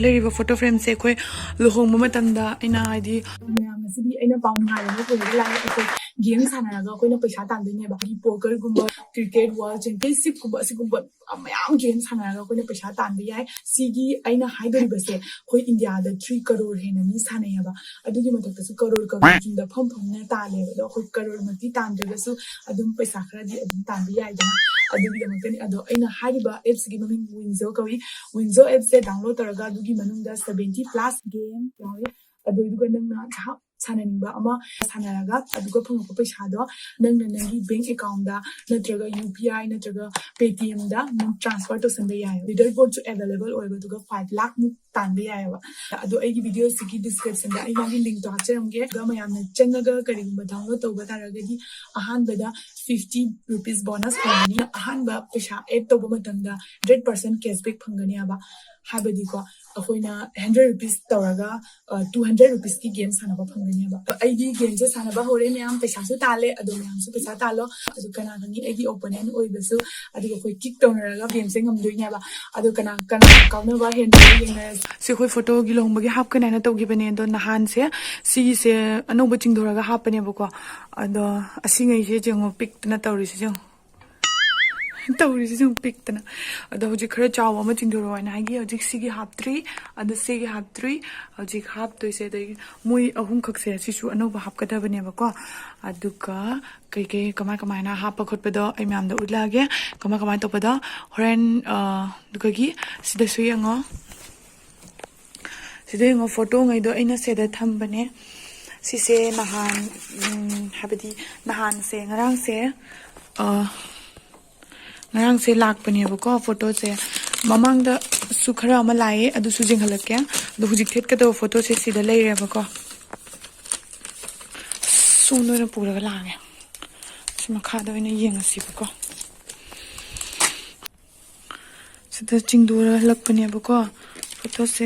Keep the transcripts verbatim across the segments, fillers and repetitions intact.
ꯂꯩꯔꯤꯕ ꯐꯣꯇꯣ ꯐ꯭ꯔꯦꯝꯁꯦ ꯑꯩꯈꯣꯏ ꯂꯨꯍꯣꯡꯕ ꯃꯇꯝꯗ ꯑꯩꯅ ꯍꯥꯏꯗꯤ ꯃꯌꯥꯝ ꯉꯁꯤꯗꯤ ꯑꯩꯅ ꯄꯥꯎ ꯅꯨꯡꯉꯥꯏꯕ ꯑꯃ ꯄꯨꯔꯒ ꯂꯥꯛꯑꯦ꯫ ꯑꯩꯈꯣꯏ ꯒꯦꯝ ꯁꯥꯟꯅꯔꯒ ꯑꯩꯈꯣꯏꯅ ꯄꯩꯁꯥ ꯇꯥꯟꯗꯣꯏꯅꯦꯕ꯫ ꯍꯥꯏꯗꯤ ꯄꯣꯀꯔꯒꯨꯝꯕ, ꯀ꯭ꯔꯤꯀꯦꯠ, ꯋꯥꯔꯜ ꯆꯦꯝꯄꯤꯌꯟꯁꯤꯞꯀꯨꯝꯕ, ꯑꯁꯤꯒꯨꯝꯕ ꯃꯌꯥꯝ ꯒꯦꯝ ꯁꯥꯟꯅꯔꯒ ꯑꯩꯈꯣꯏꯅ ꯄꯩꯁꯥ ꯇꯥꯟꯕ ꯌꯥꯏ꯫ ꯁꯤꯒꯤ ꯑꯩꯅ ꯍꯥꯏꯗꯣꯔꯤꯕꯁꯦ ꯑꯩꯈꯣꯏ ꯏꯟꯗꯤꯌꯥꯗ ꯊ꯭ꯔꯤ ꯀꯔꯣꯔ ꯍꯦꯟꯅ ꯃꯤ ꯁꯥꯟꯅꯩꯌꯦꯕ꯫ ꯑꯗꯨꯒꯤ ꯃꯊꯛꯇꯁꯨ ꯀꯔꯣꯔ ꯀꯔꯣꯔ ꯆꯨꯝꯗ ꯐꯝ ꯐꯝꯅ ꯇꯥꯜꯂꯦꯕ꯫ ꯑꯗꯣ ꯑꯩꯈꯣꯏ ꯀꯔꯣꯔꯃꯛꯇꯤ ꯇꯥꯟꯗ꯭ꯔꯒꯁꯨ ꯑꯗꯨꯝ ꯄꯩꯁꯥ ꯈꯔꯗꯤ ꯑꯗꯨꯝ ꯇꯥꯟꯕ ꯌꯥꯏꯗꯅ, ꯑꯗꯨꯒꯤꯗꯃꯛꯇꯅꯤ꯫ ꯑꯗꯣ ꯑꯩꯅ ꯍꯥꯏꯔꯤꯕ ꯑꯦꯞꯁꯤꯒꯤ ꯃꯃꯤꯡ ꯋꯤꯟꯖꯣ ꯀꯧꯏ꯫ ꯋꯤꯟꯖꯣ ꯑꯦꯞꯁꯦ ꯗꯥꯎꯟꯂꯣꯗ ꯇꯧꯔꯒ ꯑꯗꯨꯒꯤ ꯃꯅꯨꯡꯗ ꯁꯚꯦꯟꯇꯤ ꯄ꯭ꯂꯁ ꯒꯦꯝ ꯌꯥꯎꯏ꯫ ꯑꯗꯨꯗꯨꯒ ꯅꯪꯅ ꯉꯥꯏꯍꯥꯛ ꯁꯥꯟꯅꯅꯤꯡꯕ ꯑꯃ ꯁꯥꯟꯅꯔꯒ ꯑꯗꯨꯒ ꯐꯪꯉꯛꯄ ꯄꯩꯁꯥꯗꯣ ꯅꯪꯅ ꯅꯪꯒꯤ ꯕꯦꯡ ꯑꯦꯀꯥꯎꯟꯗ ꯅꯠꯇ꯭ꯔꯒ ꯌꯨ ꯄꯤ ꯑꯥꯏ ꯅꯠꯇ꯭ꯔꯒ ꯄꯦ ꯇꯤ ꯑꯦꯝꯗ ꯅꯪ ꯇ꯭ꯔꯥꯟꯁꯐꯔ ꯇꯧꯁꯟꯕ ꯌꯥꯏ꯫ ꯂꯤꯗꯔ ꯕꯣꯔꯗꯁꯨ ꯑꯦꯚꯦꯂꯦꯕꯜ ꯑꯣꯏꯕ, ꯑꯗꯨꯒ ꯐꯥꯏꯚ ꯂꯥꯛꯃꯨꯛ ꯇꯥꯟꯕ ꯌꯥꯏꯑꯕ꯫ ꯑꯗꯣ ꯑꯩꯒꯤ ꯚꯤꯗꯤꯑꯣꯁꯤꯒꯤ ꯗꯤꯁꯀ꯭ꯔꯤꯞꯁꯟꯗ ꯑꯩ ꯃꯥꯒꯤ ꯂꯤꯡꯛꯇꯣ ꯍꯥꯞꯆꯔꯝꯒꯦ꯫ ꯑꯗꯨꯒ ꯃꯌꯥꯝꯅ ꯆꯪꯉꯒ ꯀꯔꯤꯒꯨꯝꯕ ꯗꯥꯎꯟꯂꯣꯗ ꯇꯧꯕ ꯇꯥꯔꯒꯗꯤ ꯑꯍꯥꯟꯕꯗ ꯐꯤꯐꯇꯤ ꯔꯨꯄꯤꯁ ꯕꯣꯅꯁ ꯐꯪꯒꯅꯤ꯫ ꯑꯍꯥꯟꯕ ꯄꯩꯁꯥ ꯑꯦꯗ ꯇꯧꯕ ꯃꯇꯝꯗ ꯍꯟꯗ꯭ꯔꯦꯠ ꯄꯥꯔꯁꯦꯟ ꯀꯦꯁꯕꯦꯛ ꯐꯪꯒꯅꯦꯕ꯫ ꯍꯥꯏꯕꯗꯤꯀꯣ ꯑꯩꯈꯣꯏꯅ ꯍꯟꯗ꯭ꯔꯦꯠ ꯔꯨꯄꯤꯁ ꯇꯧꯔꯒ ꯇꯨ ꯍꯟꯗ꯭ꯔꯦꯠ ꯔꯨꯄꯤꯁꯀꯤ ꯒꯦꯝ ꯁꯥꯟꯅꯕ ꯐꯪꯒꯅꯦꯕ꯫ ꯑꯩꯗꯤ ꯒꯦꯝꯁꯦ ꯁꯥꯟꯅꯕ ꯍꯧꯔꯦ ꯃꯌꯥꯝ, ꯄꯩꯁꯥꯁꯨ ꯇꯥꯜꯂꯦ꯫ ꯑꯗꯣ ꯃꯌꯥꯝꯁꯨ ꯄꯩꯁꯥ ꯇꯥꯜꯂꯣ꯫ ꯑꯗꯨ ꯀꯅꯥ ꯈꯪꯉꯤ ꯑꯩꯒꯤ ꯑꯣꯄꯣꯅꯦꯟ ꯑꯣꯏꯕꯁꯨ꯫ ꯑꯗꯨꯒ ꯑꯩꯈꯣꯏ ꯀꯤꯛ ꯇꯧꯅꯔꯒ ꯒꯦꯝꯁꯦ ꯉꯝꯗꯣꯏꯅꯦꯕ꯫ ꯑꯗꯣ ꯀꯅꯥ ꯀꯅꯥ ꯀꯥꯎꯅꯕ ꯍꯦꯟꯕ ꯌꯦꯡꯅꯔꯁꯤ꯫ ꯁꯤ ꯑꯩꯈꯣꯏ ꯐꯣꯇꯣꯒꯤ ꯂꯨꯍꯣꯡꯕꯒꯤ ꯍꯥꯞꯀꯅꯤ ꯍꯥꯏꯅ ꯇꯧꯈꯤꯕꯅꯦ꯫ ꯑꯗꯣ ꯅꯍꯥꯟꯁꯦ ꯁꯤꯒꯤꯁꯦ ꯑꯅꯧꯕ ꯆꯤꯡꯊꯣꯔꯒ ꯍꯥꯞꯄꯅꯦꯕꯀꯣ꯫ ꯑꯗꯣ ꯑꯁꯤꯉꯩꯁꯦ ꯌꯦꯡꯉꯣ, ꯄꯤꯛꯇꯅ ꯇꯧꯔꯤꯁꯦ ꯌꯦꯡꯉꯣ꯫ ꯇꯧꯔꯤꯁꯦ ꯁꯨꯝ ꯄꯤꯛꯇꯅ꯫ ꯑꯗꯣ ꯍꯧꯖꯤꯛ ꯈꯔ ꯆꯥꯎꯕ ꯑꯃ ꯆꯤꯡꯊꯣꯔꯛꯑꯣ ꯍꯥꯏꯅ ꯍꯥꯏꯒꯤ꯫ ꯍꯧꯖꯤꯛ ꯁꯤꯒꯤ ꯍꯥꯞꯇ꯭ꯔꯤ, ꯑꯗꯣ ꯁꯤꯒꯤ ꯍꯥꯞꯇ꯭ꯔꯤ꯫ ꯍꯧꯖꯤꯛ ꯍꯥꯞꯇꯣꯏꯁꯦ ꯑꯗꯒꯤ ꯃꯣꯏ ꯑꯍꯨꯝꯈꯛꯁꯦ ꯁꯤꯁꯨ ꯑꯅꯧꯕ ꯍꯥꯞꯀꯗꯕꯅꯦꯕꯀꯣ꯫ ꯑꯗꯨꯒ ꯀꯩꯀꯩ ꯀꯃꯥꯏ ꯀꯃꯥꯏꯅ ꯍꯥꯞꯄ ꯈꯣꯠꯄꯗꯣ ꯑꯩ ꯃꯌꯥꯝꯗ ꯎꯠꯂꯛꯑꯒꯦ꯫ ꯀꯃꯥꯏ ꯀꯃꯥꯏꯅ ꯇꯧꯕꯗꯣ ꯍꯣꯔꯦꯟ꯫ ꯑꯗꯨꯒꯤ ꯁꯤꯗꯁꯨ ꯌꯦꯡꯉꯣ꯫ ꯁꯤꯗ ꯌꯦꯡꯉꯣ, ꯐꯣꯇꯣꯉꯩꯗꯣ ꯑꯩꯅ ꯁꯤꯗ ꯊꯝꯕꯅꯦ꯫ ꯁꯤꯁꯦ ꯅꯍꯥꯟ, ꯎꯝ, ꯍꯥꯏꯕꯗꯤ ꯅꯍꯥꯟꯁꯦ, ꯉꯔꯥꯡꯁꯦ, ꯑ, ꯉꯔꯥꯡꯁꯦ ꯂꯥꯛꯄꯅꯦꯕꯀꯣ ꯐꯣꯇꯣꯁꯦ꯫ ꯃꯃꯥꯡꯗꯁꯨ ꯈꯔ ꯑꯃ ꯂꯥꯛꯑꯦ, ꯑꯗꯨꯁꯨ ꯌꯦꯡꯍꯜꯂꯛꯀꯦ꯫ ꯑꯗꯣ ꯍꯧꯖꯤꯛ ꯊꯦꯠꯀꯗꯕ ꯐꯣꯇꯣꯁꯦ ꯁꯤꯗ ꯂꯩꯔꯦꯕꯀꯣ꯫ ꯁꯣꯝꯗ ꯑꯣꯏꯅ ꯄꯨꯔꯒ ꯂꯥꯛꯑꯒꯦ꯫ ꯁꯤ ꯃꯈꯥꯗ ꯑꯣꯏꯅ ꯌꯦꯡꯉꯁꯤꯕꯀꯣ꯫ ꯁꯤꯗ ꯆꯤꯡꯗꯣꯔ ꯍꯜꯂꯛꯄꯅꯦꯕꯀꯣ ꯐꯣꯇꯣꯁꯦ꯫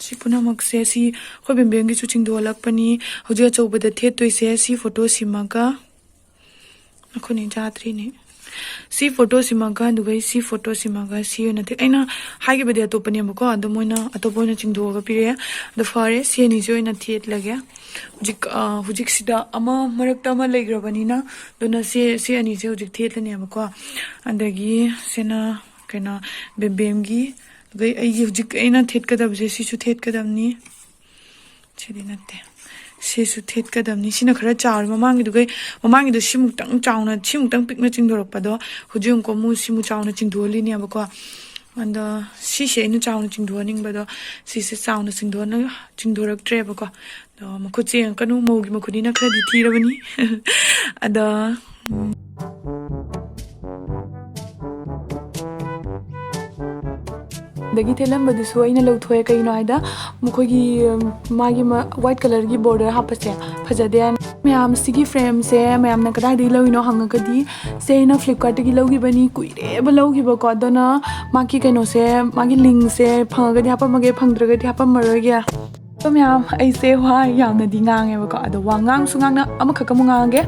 ꯁꯤ ꯄꯨꯝꯅꯃꯛꯁꯦ ꯁꯤ ꯑꯩꯈꯣꯏ ꯕꯦꯝꯕꯦꯝꯒꯤꯁꯨ ꯆꯤꯡꯗꯣꯛꯍꯜꯂꯛꯄꯅꯤ꯫ ꯍꯧꯖꯤꯛ ꯑꯆꯧꯕꯗ ꯊꯦꯠꯇꯣꯏꯁꯦ ꯁꯤ ꯐꯣꯇꯣꯁꯤꯃꯒ꯫ ꯑꯩꯈꯣꯏꯅ ꯆꯥꯗ꯭ꯔꯤꯅꯦ꯫ ꯁꯤ ꯐꯣꯇꯣꯁꯤꯃꯒ ꯑꯗꯨꯒ ꯁꯤ ꯐꯣꯇꯣꯁꯤꯃꯒ ꯁꯤ ꯑꯣꯏꯅ ꯊꯦꯠ-, ꯑꯩꯅ ꯍꯥꯏꯈꯤꯕꯗꯤ ꯑꯇꯣꯞꯄꯅꯦꯕꯀꯣ, ꯑꯗꯣ ꯃꯣꯏꯅ ꯑꯇꯣꯞꯄ ꯑꯣꯏꯅ ꯆꯤꯡꯊꯣꯛꯑꯒ ꯄꯤꯔꯛꯑꯦ꯫ ꯑꯗꯣ ꯐꯔꯦ, ꯁꯤ ꯑꯅꯤꯁꯤ ꯑꯣꯏꯅ ꯊꯦꯠꯂꯒꯦ꯫ ꯍꯧꯖꯤꯛ, ꯑ, ꯍꯧꯖꯤꯛꯁꯤꯗ ꯑꯃ ꯃꯔꯛꯇ ꯑꯃ ꯂꯩꯈ꯭ꯔꯕꯅꯤꯅ, ꯑꯗꯨꯅ ꯁꯤ, ꯁꯤ ꯑꯅꯤꯁꯦ ꯍꯧꯖꯤꯛ ꯊꯦꯠꯂꯅꯦꯕꯀꯣ꯫ ꯑꯗꯒꯤ ꯁꯤꯅ ꯀꯩꯅꯣ, ꯕꯦꯝꯕꯦꯝꯒꯤ, ꯑꯗꯩ ꯑꯩꯒꯤ ꯍꯧꯖꯤꯛ ꯑꯩꯅ ꯊꯦꯠꯀꯗꯕꯁꯦ ꯁꯤꯁꯨ ꯊꯦꯠꯀꯗꯕꯅꯤ꯫ ꯁꯤꯗꯤ ꯅꯠꯇꯦ꯫ ꯁꯤꯁꯨ ꯊꯦꯠꯀꯗꯕꯅꯤ꯫ ꯁꯤꯅ ꯈꯔ ꯆꯥꯎꯔꯦ꯫ ꯃꯃꯥꯡꯒꯤꯗꯨꯒꯩ, ꯃꯃꯥꯡꯒꯤꯗꯣ ꯁꯤꯃꯨꯛꯇꯪ ꯆꯥꯎꯅ, ꯁꯤꯃꯨꯛꯇꯪ ꯄꯤꯛꯅ ꯆꯤꯡꯊꯣꯔꯛꯄꯗꯣ, ꯍꯧꯖꯤꯛ ꯑꯃꯨꯛꯀ ꯑꯃꯨꯛ ꯁꯤꯃꯨꯛ ꯆꯥꯎꯅ ꯆꯤꯡꯊꯣꯛꯍꯜꯂꯤꯅꯦꯕꯀꯣ꯫ ꯑꯗꯣ ꯁꯤꯁꯦ ꯑꯩꯅ ꯆꯥꯎꯅ ꯆꯤꯡꯊꯣꯛꯍꯟꯅꯤꯡꯕꯗꯣ, ꯁꯤꯁꯦ ꯆꯥꯎꯅ ꯆꯤꯡꯊꯣꯛꯍꯟ-, ꯆꯤꯡꯊꯣꯔꯛꯇ꯭ꯔꯦꯕꯀꯣ꯫ ꯑꯗꯣ ꯃꯈꯨꯠꯁꯦ ꯌꯦꯡꯉꯛꯀꯅꯨ, ꯃꯧꯒꯤ ꯃꯈꯨꯠꯅꯤꯅ ꯈꯔꯗꯤ ꯊꯤꯔꯕꯅꯤ꯫ ꯑꯗꯣ, ꯎꯝ꯫ ꯑꯗꯒꯤ ꯊꯦꯠꯂꯝꯕꯗꯨꯁꯨ ꯑꯩꯅ ꯂꯧꯊꯣꯛꯑꯦ꯫ ꯀꯩꯒꯤꯅꯣ ꯍꯥꯏꯗ, ꯃꯈꯣꯏꯒꯤ, ꯎꯝ, ꯃꯥꯒꯤ ꯃ-, white colourꯒꯤ border ꯍꯥꯞꯄꯁꯦ ꯐꯖꯗꯦ ꯍꯥꯏꯅ꯫ ꯃꯌꯥꯝ, ꯁꯤꯒꯤ frameꯁꯦ ꯃꯌꯥꯝꯅ ꯀꯗꯥꯏꯗꯒꯤ ꯂꯧꯔꯤꯅꯣ ꯍꯪꯉꯒꯗꯤ, ꯁꯦ ꯑꯩꯅ Flipkartꯇꯒꯤ ꯂꯧꯈꯤꯕꯅꯤ, ꯀꯨꯏꯔꯦꯕ ꯂꯧꯈꯤꯕꯀꯣ꯫ ꯑꯗꯨꯅ ꯃꯥꯒꯤ ꯀꯩꯅꯣꯁꯦ, ꯃꯥꯒꯤ linkꯁꯦ ꯐꯪꯉꯒꯗꯤ ꯍꯥꯞꯄꯝꯃꯒꯦ, ꯐꯪꯗ꯭ꯔꯒꯗꯤ ꯍꯥꯞꯄꯝꯃꯔꯣꯏꯒꯦ꯫ ꯑꯗꯣ ꯃꯌꯥꯝ, ꯑꯩꯁꯦ ꯋꯥ ꯌꯥꯝꯅꯗꯤ ꯉꯥꯡꯉꯦꯕꯀꯣ, ꯑꯗꯣ ꯋꯥ ꯉꯥꯡꯁꯨ ꯉꯥꯡꯅ ꯑꯃꯈꯛ ꯑꯃꯨꯛ ꯉꯥꯡꯉꯒꯦ꯫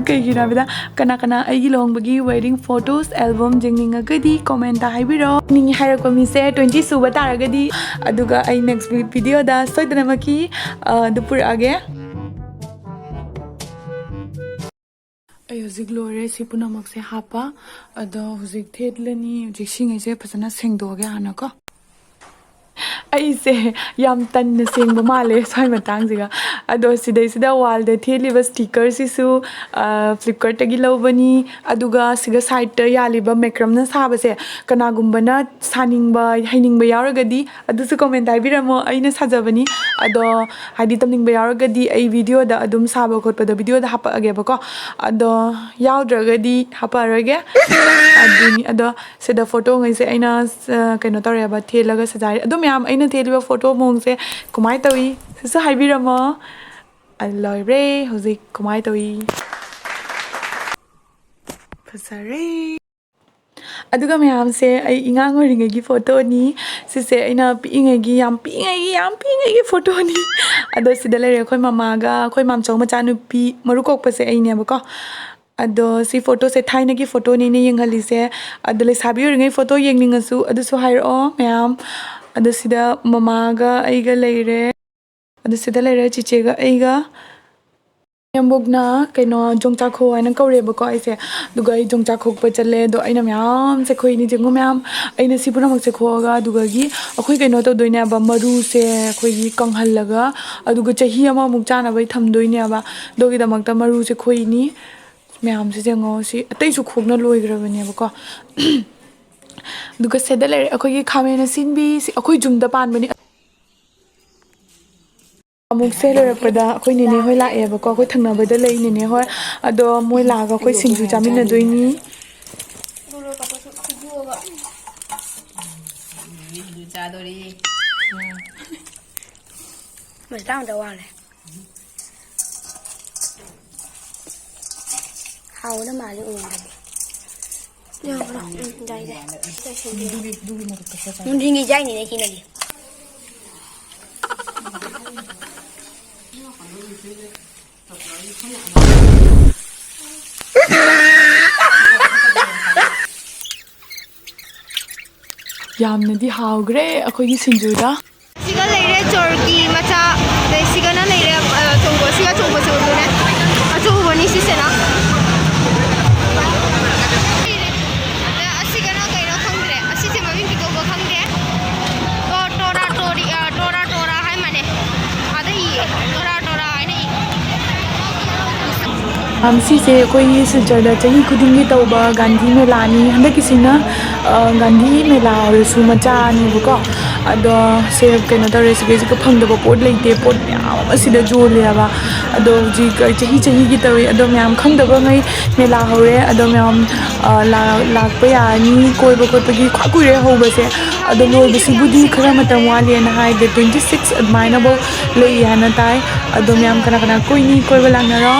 ꯀꯩꯒꯤꯅꯣ ꯍꯥꯏꯕꯗ, ꯀꯅꯥ ꯀꯅꯥ ꯑꯩꯒꯤ ꯂꯨꯍꯣꯡꯕꯒꯤ wedding photos album ꯌꯦꯡꯅꯤꯡꯉꯒꯗꯤ commentꯇ ꯍꯥꯏꯕꯤꯔꯣ꯫ ꯌꯦꯡꯅꯤꯡꯉꯤ ꯍꯥꯏꯔꯛꯄ ꯃꯤꯁꯦ twenty ꯁꯨꯕ ꯇꯥꯔꯒꯗꯤ, ꯑꯗꯨꯒ ꯑꯩ next vi-, videoꯗ ꯁꯣꯏꯗꯅꯃꯛꯀꯤ, ꯑ, ꯑꯗꯨ ꯄꯨꯔꯛꯑꯒꯦ꯫ ꯑꯩ ꯍꯧꯖꯤꯛ ꯂꯣꯏꯔꯦ ꯁꯤ ꯄꯨꯝꯅꯃꯛꯁꯦ ꯍꯥꯞꯄ꯫ ꯑꯗꯣ ꯍꯧꯖꯤꯛ ꯊꯦꯠꯂꯅꯤ꯫ ꯍꯧꯖꯤꯛ ꯁꯤꯉꯩꯁꯦ ꯐꯖꯅ ꯁꯦꯡꯗꯣꯛꯑꯒꯦ ꯍꯥꯟꯅꯀꯣ꯫ ꯑꯩꯁꯦ ꯌꯥꯝ ꯇꯟꯅ ꯁꯦꯡꯕ ꯃꯥꯜꯂꯦ ꯁ꯭ꯋꯥꯏ ꯃꯇꯥꯡꯁꯤꯒ꯫ ꯑꯗꯣ ꯁꯤꯗꯩꯁꯤꯗ wallꯗ ꯊꯦꯠꯂꯤꯕ stickerꯁꯤꯁꯨ, ꯑ, Flipkartꯇꯒꯤ ꯂꯧꯕꯅꯤ꯫ ꯑꯗꯨꯒ ꯁꯤꯒ sideꯇ ꯌꯥꯜꯂꯤꯕ macrameꯅ ꯁꯥꯕꯁꯦ, ꯀꯅꯥꯒꯨꯝꯕꯅ ꯁꯥꯅꯤꯡꯕ, ꯍꯩꯅꯤꯡꯕ ꯌꯥꯎꯔꯒꯗꯤ ꯑꯗꯨꯁꯨ comment ꯍꯥꯏꯕꯤꯔꯝꯃꯣ, ꯑꯩꯅ ꯁꯥꯖꯕꯅꯤ꯫ ꯑꯗꯣ ꯍꯥꯏꯗꯤ ꯇꯝꯅꯤꯡꯕ ꯌꯥꯎꯔꯒꯗꯤ ꯑꯩ videoꯗ ꯑꯗꯨꯝ ꯁꯥꯕ ꯈꯣꯠꯄꯗꯣ videoꯗ ꯍꯥꯄꯛꯑꯒꯦꯕꯀꯣ꯫ ꯑꯗꯣ ꯌꯥꯎꯗ꯭ꯔꯒꯗꯤ ꯍꯥꯄꯛꯑꯔꯣꯏꯒꯦ꯫ ꯑꯗꯨꯅꯤ꯫ ꯑꯗꯣ ꯁꯤꯗ photoꯉꯩꯁꯦ ꯑꯩꯅ, ꯑ, ꯀꯩꯅꯣ ꯇꯧꯔꯦꯕ, ꯊꯦꯠꯂꯒ ꯁꯖꯥꯏꯔꯦ꯫ ꯑꯗꯣ ꯃꯌꯥꯝ, ꯑꯩꯅ ꯊꯦꯠꯂꯤꯕ photo ꯃꯑꯣꯡꯁꯦ ꯀꯃꯥꯏꯅ ꯇꯧꯏ ꯁꯤꯁꯨ ꯍꯥꯏꯕꯤꯔꯝꯃꯣ꯫ ꯑ, ꯂꯣꯏꯔꯦ꯫ ꯍꯧꯖꯤꯛ ꯀꯃꯥꯏꯅ ꯇꯧꯏ? ꯐꯖꯔꯦ꯫ ꯑꯗꯨꯒ ꯃꯌꯥꯝꯁꯦ ꯑꯩ ꯑꯉꯥꯡ ꯑꯣꯏꯔꯤꯉꯩꯒꯤ photoꯅꯤ꯫ ꯁꯤꯁꯦ ꯑꯩꯅ ꯄꯤꯛꯏꯉꯩꯒꯤ, ꯌꯥꯝ ꯄꯤꯛꯏꯉꯩꯒꯤ, ꯌꯥꯝ ꯄꯤꯛꯏꯉꯩꯒꯤ photoꯅꯤ꯫ ꯑꯗꯣ ꯁꯤꯗ ꯂꯩꯔꯦ ꯑꯩꯈꯣꯏ ꯃꯃꯥꯒ ꯑꯩꯈꯣꯏ ꯃꯥꯝꯆꯧ ꯃꯆꯥꯅꯨꯄꯤ, ꯃꯔꯨ ꯀꯣꯛꯄꯁꯦ ꯑꯩꯅꯦꯕꯀꯣ꯫ ꯑꯗꯣ ꯁꯤ ꯐꯣꯇꯣꯁꯦ ꯊꯥꯏꯅꯒꯤ ꯐꯣꯇꯣꯅꯦ ꯑꯩꯅ ꯌꯦꯡꯍꯜꯂꯤꯁꯦ꯫ ꯑꯗꯣ ꯂꯩꯁꯥꯕꯤ ꯑꯣꯏꯔꯤꯉꯩ ꯐꯣꯇꯣ ꯌꯦꯡꯅꯤꯡꯉꯁꯨ ꯑꯗꯨꯁꯨ ꯍꯥꯏꯔꯛꯑꯣ ꯃꯌꯥꯝ꯫ ꯑꯗꯣ ꯁꯤꯗ ꯃꯃꯥꯒ ꯑꯩꯒ ꯂꯩꯔꯦ꯫ ꯑꯗꯣ ꯁꯤꯗ ꯂꯩꯔꯦ ꯆꯤꯆꯦꯒ ꯑꯩꯒ꯫ ꯏꯅꯦꯝꯕꯣꯛꯅ ꯀꯩꯅꯣ ꯌꯣꯡꯆꯥꯛ ꯈꯣꯛꯑꯣ ꯍꯥꯏꯅ ꯀꯧꯔꯦꯕꯀꯣ ꯑꯩꯁꯦ꯫ ꯑꯗꯨꯒ ꯑꯩ ꯌꯣꯡꯆꯥꯛ ꯈꯣꯛꯄ ꯆꯠꯂꯦ꯫ ꯑꯗꯣ ꯑꯩꯅ ꯃꯌꯥꯝ ꯆꯦꯈꯣꯏꯅꯤ ꯌꯦꯡꯉꯨ ꯃꯌꯥꯝ꯫ ꯑꯩꯅ ꯁꯤ ꯄꯨꯝꯅꯃꯛꯁꯦ ꯈꯣꯛꯑꯒ ꯑꯗꯨꯗꯒꯤ ꯑꯩꯈꯣꯏ ꯀꯩꯅꯣ ꯇꯧꯗꯣꯏꯅꯦꯕ, ꯃꯔꯨꯁꯦ ꯑꯩꯈꯣꯏꯒꯤ ꯀꯪꯍꯜꯂꯒ ꯑꯗꯨꯒ ꯆꯍꯤ ꯑꯃꯃꯨꯛ ꯆꯥꯅꯕꯩ ꯊꯝꯗꯣꯏꯅꯦꯕ꯫ ꯑꯗꯨꯒꯤꯗꯃꯛꯇ ꯃꯔꯨꯁꯦ ꯈꯣꯛꯏꯅꯤ꯫ ꯃꯌꯥꯝꯁꯦ ꯌꯦꯡꯉꯣ, ꯁꯤ ꯑꯇꯩꯁꯨ ꯈꯣꯛꯅ ꯂꯣꯏꯈ꯭ꯔꯕꯅꯦꯕꯀꯣ꯫ ꯑꯗꯨꯒ ꯁꯤꯗ ꯂꯩꯔꯦ ꯑꯩꯈꯣꯏꯒꯤ ꯈꯥꯃꯦꯟ ꯑꯁꯤꯟꯕꯤ, ꯁꯤ ꯑꯩꯈꯣꯏ ꯌꯨꯝꯗ ꯄꯥꯟꯕꯅꯤ꯫ ꯑꯃꯨꯛꯁꯦ ꯂꯣꯏꯔꯛꯄꯗ ꯑꯩꯈꯣꯏ ꯅꯦꯅꯦ ꯍꯣꯏ ꯂꯥꯛꯑꯦꯕꯀꯣ, ꯑꯩꯈꯣꯏ ꯊꯪꯅꯕꯗ ꯂꯩ ꯅꯦꯅꯦ ꯍꯣꯏ꯫ ꯑꯗꯣ ꯃꯣꯏ ꯂꯥꯛꯑꯒ ꯑꯩꯈꯣꯏ ꯁꯤꯡꯖꯨ ꯆꯥꯃꯤꯟꯅꯗꯣꯏꯅꯤ꯫ ꯆꯥꯗꯣꯔꯤ꯫ ꯃꯇꯥꯡꯗ ꯋꯥꯠꯂꯦ꯫ ꯍꯥꯎꯅ ꯃꯥꯜꯂꯤ ꯎꯕꯗꯗꯤ꯫ ꯌꯥꯕ꯭ꯔꯣ? ꯎꯝ, ꯌꯥꯏ, ꯌꯥꯏ꯫ ꯅꯨꯡꯊꯤꯜꯒꯤ ꯆꯥꯏꯅꯤꯅꯦ ꯁꯤꯅꯗꯤ꯫ ꯌꯥꯝꯅꯗꯤ ꯍꯥꯎꯈ꯭ꯔꯦ ꯑꯩꯈꯣꯏꯒꯤ ꯁꯤꯡꯖꯨꯗ꯫ ꯁꯤꯒ ꯂꯩꯔꯦ ꯆꯣꯔꯀꯤ ꯃꯆꯥ, ꯑꯗꯩ ꯁꯤꯒꯅ ꯂꯩꯔꯦ, ꯑ, ꯑꯆꯧꯕ, ꯁꯤꯒ ꯑꯆꯧꯕꯁꯦ ꯎꯠꯂꯨꯅꯦ꯫ ꯑꯆꯧꯕꯅꯤ ꯁꯤꯁꯤꯅ꯫ ꯑꯗ ꯑꯁꯤꯒꯅ ꯀꯩꯅꯣ ꯈꯪꯗ꯭ꯔꯦ, ꯑꯁꯤꯁꯦ ꯃꯃꯤꯡ ꯄꯤꯊꯣꯛꯄ ꯈꯪꯗꯦ꯫ ꯇꯣ-, ꯇꯣꯔꯥ ꯇꯣꯔꯤ, ꯑ, ꯇꯣꯔꯥ ꯇꯣꯔꯥ ꯍꯥꯏ ꯃꯥꯅꯦ꯫ ꯑꯗ ꯏꯌꯦ, ꯇꯣꯔꯥ ꯇꯣꯔꯥ ꯍꯥꯏꯅ ꯏ꯫ ꯃꯌꯥꯝ, ꯁꯤꯁꯦ ꯑꯩꯈꯣꯏꯒꯤ ꯁꯤꯜꯆꯔꯗ ꯆꯍꯤ ꯈꯨꯗꯤꯡꯒꯤ ꯇꯧꯕ ꯒꯥꯟꯙꯤ ꯃꯦꯂꯥꯅꯤ꯫ ꯍꯟꯗꯛꯀꯤꯁꯤꯅ, ꯑ, ꯒꯥꯟꯙꯤ ꯃꯦꯂꯥ ꯑꯣꯏꯔꯁꯨ ꯃꯆꯥꯅꯦꯕꯀꯣ꯫ ꯑꯗꯣ ꯁꯦ ꯀꯩꯅꯣ ꯇꯧꯔꯦ, ꯁꯤꯗꯩꯁꯤꯗ ꯐꯪꯗꯕ ꯄꯣꯠ ꯂꯩꯇꯦ, ꯄꯣꯠ ꯃꯌꯥꯝ ꯑꯃ ꯁꯤꯗ ꯌꯣꯜꯂꯦꯕ꯫ ꯑꯗꯣ ꯍꯧꯖꯤꯛ ꯆꯍꯤ ꯆꯍꯤꯒꯤ ꯇꯧꯋꯤ꯫ ꯑꯗꯣ ꯃꯌꯥꯝ ꯈꯪꯗꯕꯉꯩ ꯃꯦꯂꯥ ꯍꯧꯔꯦ꯫ ꯑꯗꯣ ꯃꯌꯥꯝ, ꯑ, ꯂꯥ-, ꯂꯥꯛꯄ ꯌꯥꯔꯅꯤ꯫ ꯀꯣꯏꯕ ꯈꯣꯠꯄꯒꯤ ꯈ꯭ꯋꯥꯏ ꯀꯨꯏꯔꯦ ꯍꯧꯕꯁꯦ꯫ ꯑꯗꯣ ꯂꯣꯏꯕꯁꯤꯕꯨꯗꯤ ꯈꯔ ꯃꯇꯝ ꯋꯥꯠꯂꯤꯅ ꯍꯥꯏ, date twenty six ꯑꯗꯨꯃꯥꯏꯅꯐꯧ ꯂꯩ ꯍꯥꯏꯅ ꯇꯥꯏ꯫ ꯑꯗꯣ ꯃꯌꯥꯝ ꯀꯅꯥ ꯀꯅꯥ ꯀꯣꯏꯅꯤ, ꯀꯣꯏꯕ ꯂꯥꯛꯅꯔꯣ꯫